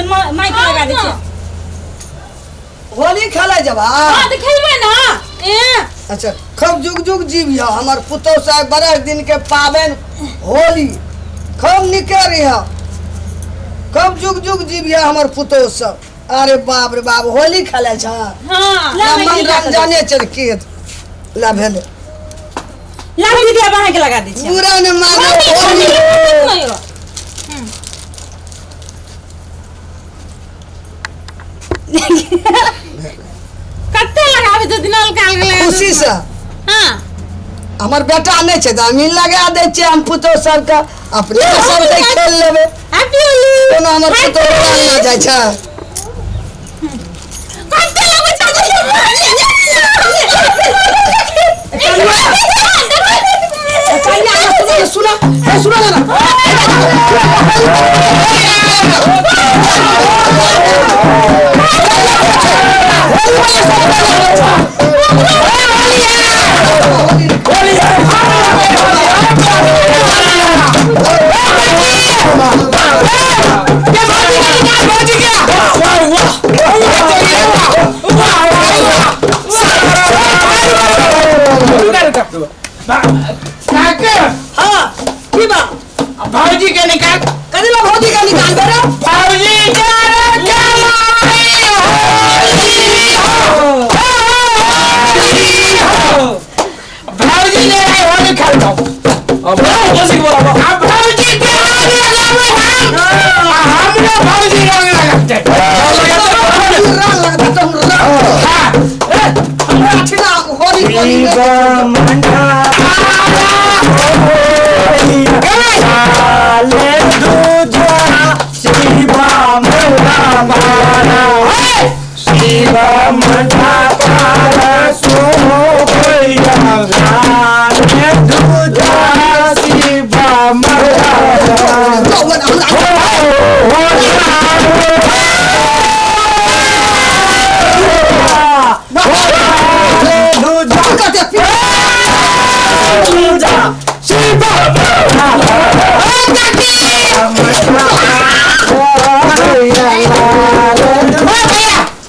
Mic लगा दै छियै। होली खेलै जब हाँ, तऽ खेलबै ना। ए अच्छा, खूब जुग जुग जीविह। हमर पुतोह साहब बरस दिन के पाबनि होली खूब निके रह, खूब जुग जुग जीविह हमर पुतोह सब। अरे बाप रे बाप, होली खेलै छ? हाँ। ला मन रमजाने चल के ला भेलै। ला दीदी, अब अहाँके लगा दै छियै। पूरा ने मानो होली। कते लगाबै छथिन हल्का हल्का लगा। खुशी से। हाँ, हमर बेटा नहि छै तऽ हमही लगा दै छियै। हम पुतोह सबके अपने सबके खेल लेबै। हैप्पी होली। कोनो हमर पुतोह रंग ना जाइ छै। कते लगबै छथिन? सुना, ए, सुना ना। काके। हाँ, की बा? भौजी के निकाल। कथी ला भौजी के निकाल दे रे? भौजी के भौजी ले रहे होली खेल दो। अब भौजी के बोलाबो। अब भौजी के रंग लगावे हम, हमरे भौजी रंग लगाते। रंग लगता तो हम रंग। हाँ। ए, हमरा ठिना होली होली। चौवन हमरा। कते पी।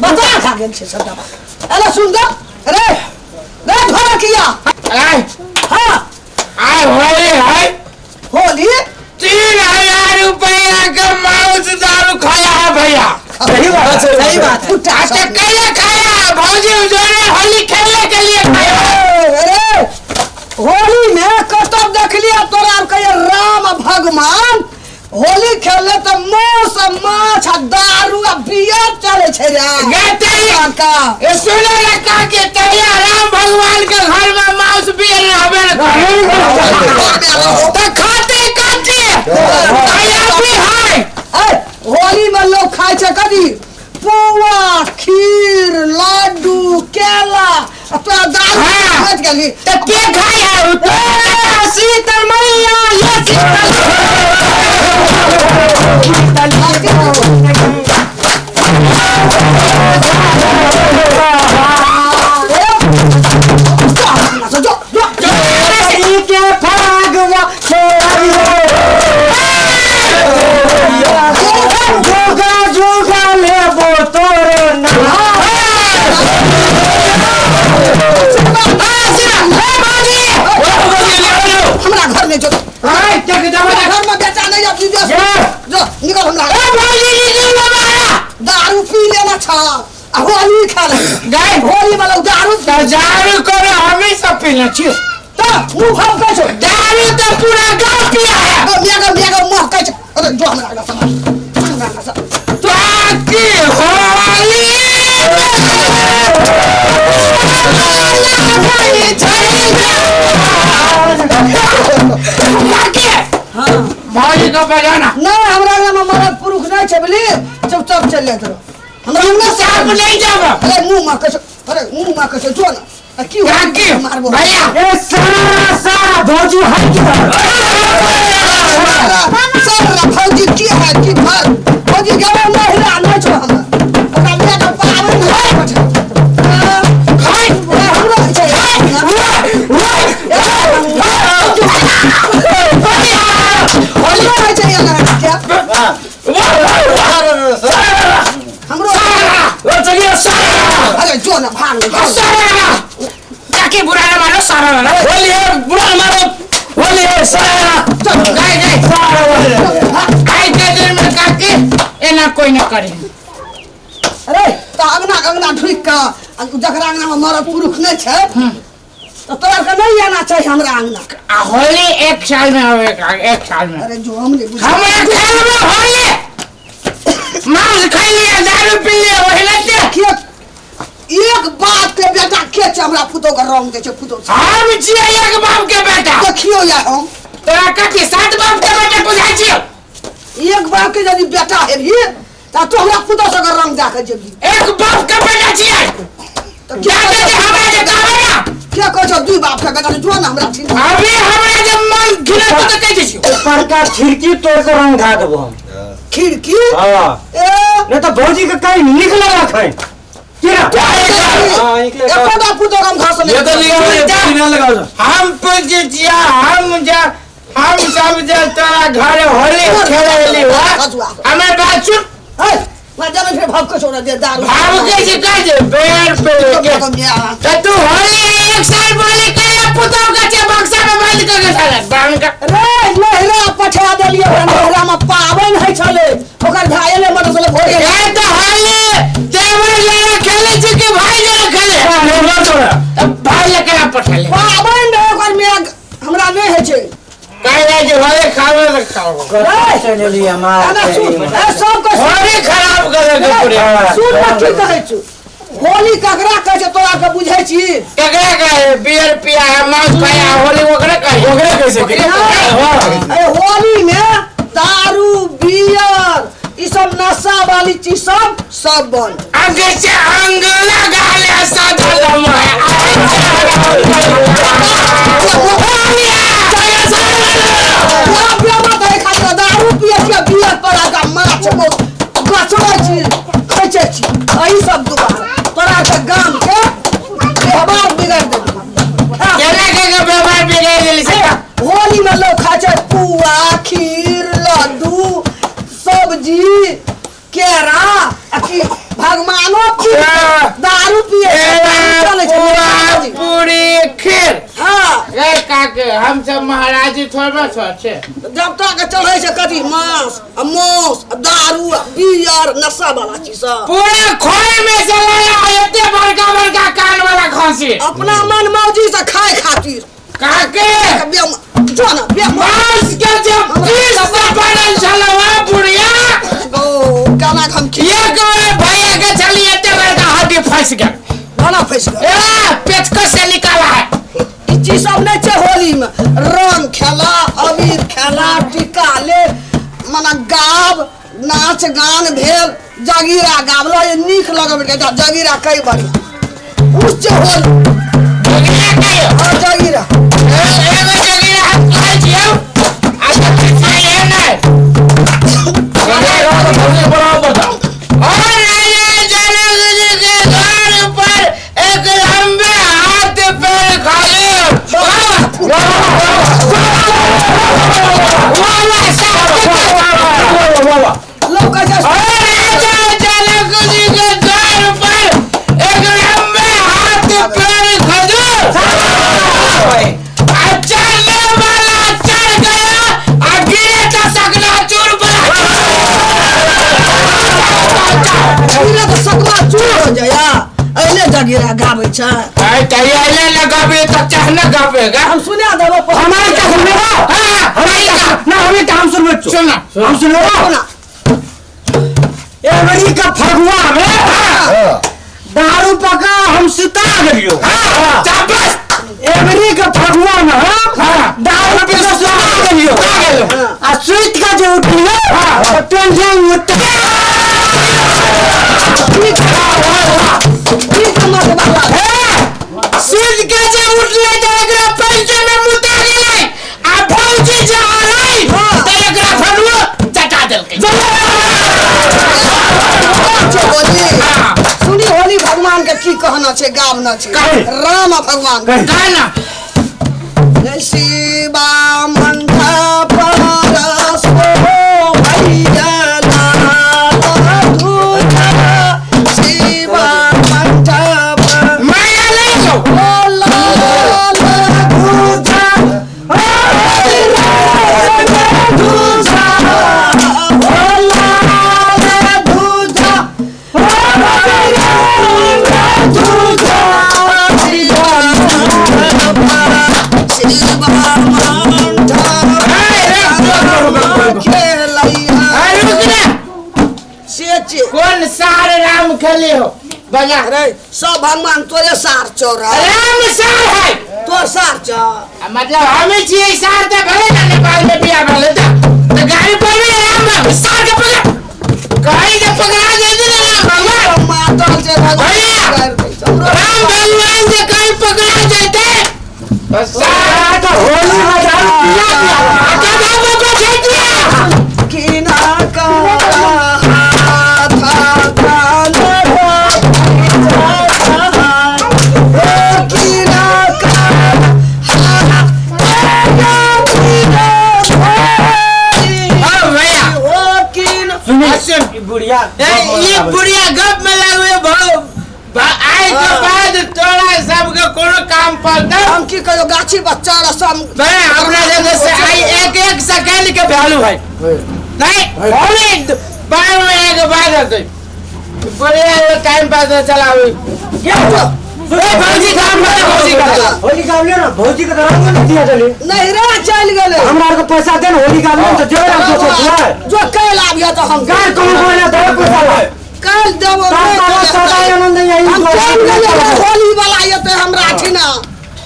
बता खा गेल छै सबटा बात। एला सुन दो रे रे ढोलकिया। आय। हाँ। आय होली है। होली। 3000 रुपया के मांस दारू खाया है भैया। सही बात है, सही बात है। अच्छा, कैले खाया भौजी? जोरे होली खेलने के लिए खाया। अरे, होली में कतब देखलिया तोरा आर कहिया राम आ भगवान होली खेलले तऽ मांस आ माछ आ दारू आ बियर चलै छै रे। गे तेरी का ए सुने ना काके, तहिया राम भगवान के घर में मांस बियर रहबे न करे तो खाते काटे तहिया भी है। ए, होली में लोग खाइ छै कथी? पुआ, खीर, लड्डू, केला आ तोरा दारू। हाँ। बच गेली। तो के खाया है? शीतल मैया ये शीतल। जो जो के फागवा जुगा जुगा लेबो तोरो ना। हमरा घर नहीं जो। आय, देख जब हमरा घर में बेटा नहीं आबी। जो जो निकल हमरा। ए भौजी निकल बाहर। दारू पी लेना छा आ होली खा ले। गए। होली वाला दारू। तो दारू करो हमें सब पीना चाहिए। तो मुंह हम कहै छौ। दारू तो पूरा गांव पिया है। मिया मिया मुंह कहै छौ। अरे जो हमरा आगा समाज हमरा आगा समाज। ताकि होली भौजी को बजाना। नहीं, हमरा आगा में मरद पुरुष नहीं छै बुझली। चुपचाप चल जाइत रहो हमरा अंगना से। साहब नहीं जाब। अरे मुंह मा कहै छौ, अरे मुंह मा कहै छौ, जो ना आ की होली काकी मारबो। भैया। ए सारा सारा भौजी है की? सर भौजी की है की भर भौजी गवे महिला नहीं छौ हमरा ओकरा मिया के पाबै नहीं छै। हाय। हमरो छै। हमरो छै एना के। वाह वाह। अरे जो ना भाग ले। सारा काकी बुरा ना मानो सारा ना होली है बुरा ना मानो होली है सारा चल गए गए सारा होली है। आई के दिन में काकी एना कोई ना करे। अरे त अंगना अंगना ढुक के जकरा अंगना में मरद पुरुष नहीं छै तो तोरा के नहीं आना चाहिए हमरा अंगना। आ होली एक साल में होवे एक साल में। अरे जो हम नहीं बुझे हमरा खेल में होली मांस खाई लिया दारू पी लिया वही लगते के एक बाप के बेटा के छै हमरा पुतो के रंग दे छै पुतो हम छियै एक बाप के बेटा। देखियो या हम तोरा कथी सात बाप के बेटा बुझाइ छियौ? एक बाप के यदि बेटा हेबी त तू हमरा पुतो से रंग दे के जेबी। एक बाप के बेटा छियै तो क्या दे हमरा जे कहबै ना के कहै छौ दुई बाप के बेटा जो ना हमरा छिन अभी हमरा जे मन घिना तो कहै छियौ। ऊपर का खिड़की तोड़ के रंग धा देबो हम। खिड़की हां ए नहीं तो भौजी के कहीं निकले रखै की ना हां निकले एकोटा पुतो हम घास ये तो लिया बिना लगाओ हम पूछ जिया हम जा हम सब जे तोरा घर होली खेले एली हो हमें बात सुन। ए मैं जाने फिर भाव के छोड़ दे दारू भाव के जे कह दे बेर पे के त तू होली एक साल बोली के पुतो के छे बक्सा में बंद कर के साला बांग का। रे नहरा पठा देलिए नहरा में पावन है छले ओकर भाई ने मर छले भोरे। ए त होली देवर जरा खेले छी कि भाई जरा खेले तब भाई लेके पठा ले पावन रहे ओकर में हमरा नहीं है छे काहे जे होली खावे त खाओ चली हमार ना सुन ए सब के होली खराब करे के पूरे सुन ना की कहै छु होली ककरा कहै छै तोरा के बुझै छी? ककरा कहे बियर पिया है मांस खाया होली ओकरे कहे ओकरे कैसे अरे होली में दारू बियर ई सब नशा वाली चीज सब सब बंद। अंग से अंग लगा ले साधा लम है दारू पिए छियै बियर पर आगा माछ गचबै छी खैचै छी एही सब दुबारा तोरा के गाम के व्यवहार बिगड़ देलकै। केना के व्यवहार बिगड़ देली से? होली में लोग खाइ छै पुआ खीर लड्डू सब्जी केरा आ की भगवानो पिए दारू पिए पुआ पूरी खीर। हाँ रे काके हम सब महाराजी थोड़बे छे जब तक चढ़ै छै कथी मांस आ मौस आ दारू आ बियर नशा वाला चीज सब पूरा खोई में से लाया एते बड़का बड़का कान वाला खांसी अपना मन मौजी से खाए खातिर काके जो ना मांस के जे पीस से बनल छलवा बुढ़िया ओ काना हम ये कहे भैया के चली एते बड़का हड्डी फंस गेल। बना फंस गेल ए पेचकस से निकाला है। ई चीज सब नहीं छै होली में रंग खेला अबीर खेला टीका ले मना गाब नाच गान भेल जगीरा गाबलो ये नीक लगब के जगीरा कई बढ़िया उस छै होली जगीरा कहियो हां जगीरा एगो जगीरा हम कहै छियौ आ तो पिछाइए नै और राजा जनक जी के घर पर एक लंबे हाथ पैर खाली लोग कहै छै राजा जनक जी के द्वार पर एक लंबे हाथ पैर खजूर चढ़ने वाला चढ़ गया और गिरे तो सकना चूर बना गिरे तो सकना चूर हो जाया अइले जगीरा गाबै छै अइले न गाबे तो चाहना गाबेगा हम सुना देबो हमारे का सुनबो हां हमारे का ना हमें का हम सुनबो सुनना हम सुनबो ना एवरी का फगुआ में दारू पका हम सुता गेलियो। हां शाबाश एवरी का फगुआ में दारू पी के सुता गेलियो आ सुत के जे उठलियो तो टेंशन उठा ठीक मत बाला सुत के जे उठले तो एकरा पैसे में मुता गेलै आ भौजी जे आलै त एकरा फनुआ चटा देलकै। होली सुनी होली भगवान के की कहना छै गावना छै राम भगवान कहना शिवा मंथा पर सो भैया लाल धुना शिवा मंथा खेलैया रुक ना से चे कौन सार राम खेले हो बजा अरे सब भगवान तोरे सार चौरा राम सार है तोर सार चौ मतलब हमें छियै सार त भले ना नेपाल में बिया भले त त गाड़ी पर में राम बाबू सार के पकड़ कहीं के पकड़ा दे ना राम भगवान मातल से भगवान भैया! राम भगवान से कहीं पकड़ा जाते तो सार तो होली में दारू पिया पिया अच्छा बाबा को छेतिया किना का हाथ कान हो किना का हाथ ओ भैया ओ किना सुन ई बुढ़िया ए, ये बुढ़िया गप में लागवे भाव आए के बाद तोरा सबके कोनो काम पड़ता हम की कहियो गाछी बच्चा रसम भाई हमरा जगह से आई एक एक सेकंड के वैल्यू है नहीं होली 12 महीने के बाद होते बढ़िया टाइम पास में चला हुई ए भौजी काम मत भौजी का होली का ले ना भौजी के तो रंग नहीं दिया चली नहीं रे चल गेले हमरा आर के पैसा दे होली का ले तो जेबे हम सोच है जो कल आबियो तो हम गार कौन बोले दे पैसा ला कल देबो तार तार सदा आनंद यही हम चल गेले होली वाला येते हमरा ठिना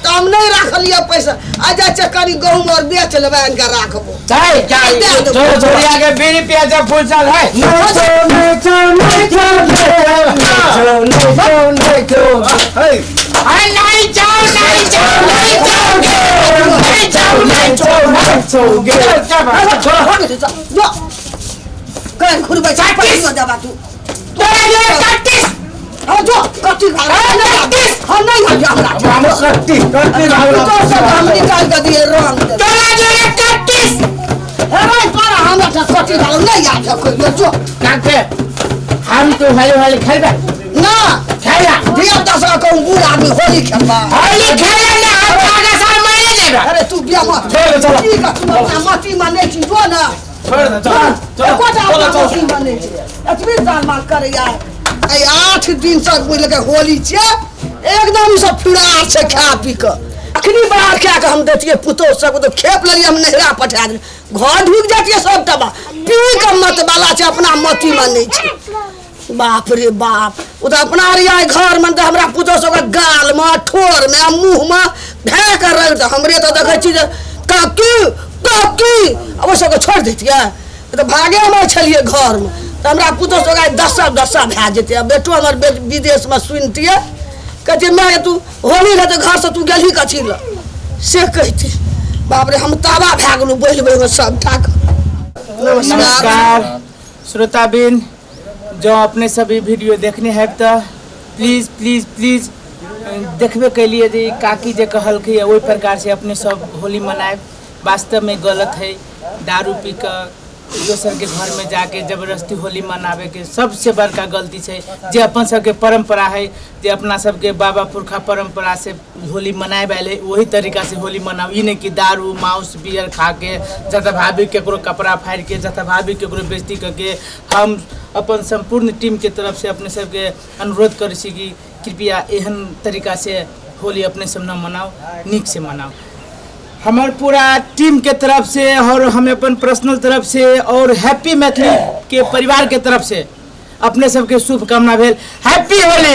तो हम नहीं रखलिए पैसा आ जा छै कनी गहूम और बेच लेबै अनका राखबो जाए जाए बढ़िया के बीड़ी पिया फूल साल है नचो नचो नचो नचो नचो नचो अरे नहीं जाओ नहीं जाओ नहीं जाओगे नहीं जाओ नहीं जाओ नचोगे जो कल खुरबै छै पैसा देबा तू तोरा जो कट्टिस हम जो कथी खा हम नहीं खाइ हमरा हम कट्टी कट्टी तो सब हम निकाल के दिए रंग दे तोरा जो कट्टिस अरे तोरा हमरा से कथी खालो नहीं याद है कोई जो काके हम तो होली होली खेलबे ना खेला धिया पुता सब कहूँ बूढ़ आदमी होली खेलबा होली खेले ना हम आगे साल महीने देबे अरे तू बिया मत छोड़ दे, चलो। ठीक है तू अपना मती माने छी जो ना छोड़ दे चलो एकोटा अपना मती माने छी एतबे दान मान करे यार ऐ 8 दिन से बुझल के होली छियै एकदम सब फिरार छै खा पी के अखनी बाहर खा के हम देतियै पुतोह सबके तो खेप लेलियै हम नहिरा पठा देलियै घर ढुकि जतियै सब टबा पी के मत वाला छै अपना मती मानै छै बाप रे बाप ओ तऽ अपना अरिया घर में तऽ हमरा पुतोह सबके गाल में ठोर में मुँह में धए के रख दे हमरे तऽ देखै छी जे काकी काकी आ ओहि सबके छोड़ि दैतियै तऽ भागे हम छलियै घरमे तऽ हमरा पुतोह सबके आइ दशा दशा भए जेतै आ बेटो हमर विदेशमे सुनतियै कहतियै माय तू होली रहै तऽ घरसँ तू गेलही कथी लए से कहितियै बाप रे हम ताबा भए गेलहुँ बोलि बोलि सबटाके। नमस्कार श्रोताबिन, जो अपने सभी वीडियो देखने हैं तो प्लीज़ प्लीज़ प्लीज़ देखबे कैलिए जे काकी जे कहलकै ओहि प्रकार से अपने सब होली मनाए वास्तव में गलत है। दारू पी कऽ दोसर के घर में जाके जबरदस्ती होली मनावे के सबसे बड़का गलती है। जे अपन सबके परंपरा है, जे अपना सबके बाबा पुरखा परंपरा से होली मनाए आयल है वही तरीका से होली मनाओ। ई नहीं कि दारू मांस बियर खा के जतभावी केकरो कपड़ा फाड़ के जतभावी केकरो बेइज्जती करके। हम अपन संपूर्ण टीम के तरफ से अपने सबके अनुरोध करै छी कि कृपया एहन तरीका से होली अपने सब न मनाओ, नीक से मनाओ। हमार पूरा टीम के तरफ से और हम अपन पर्सनल तरफ से और हैप्पी मैथिली के परिवार के तरफ से अपने सबके शुभकामना भेल। हैप्पी होली।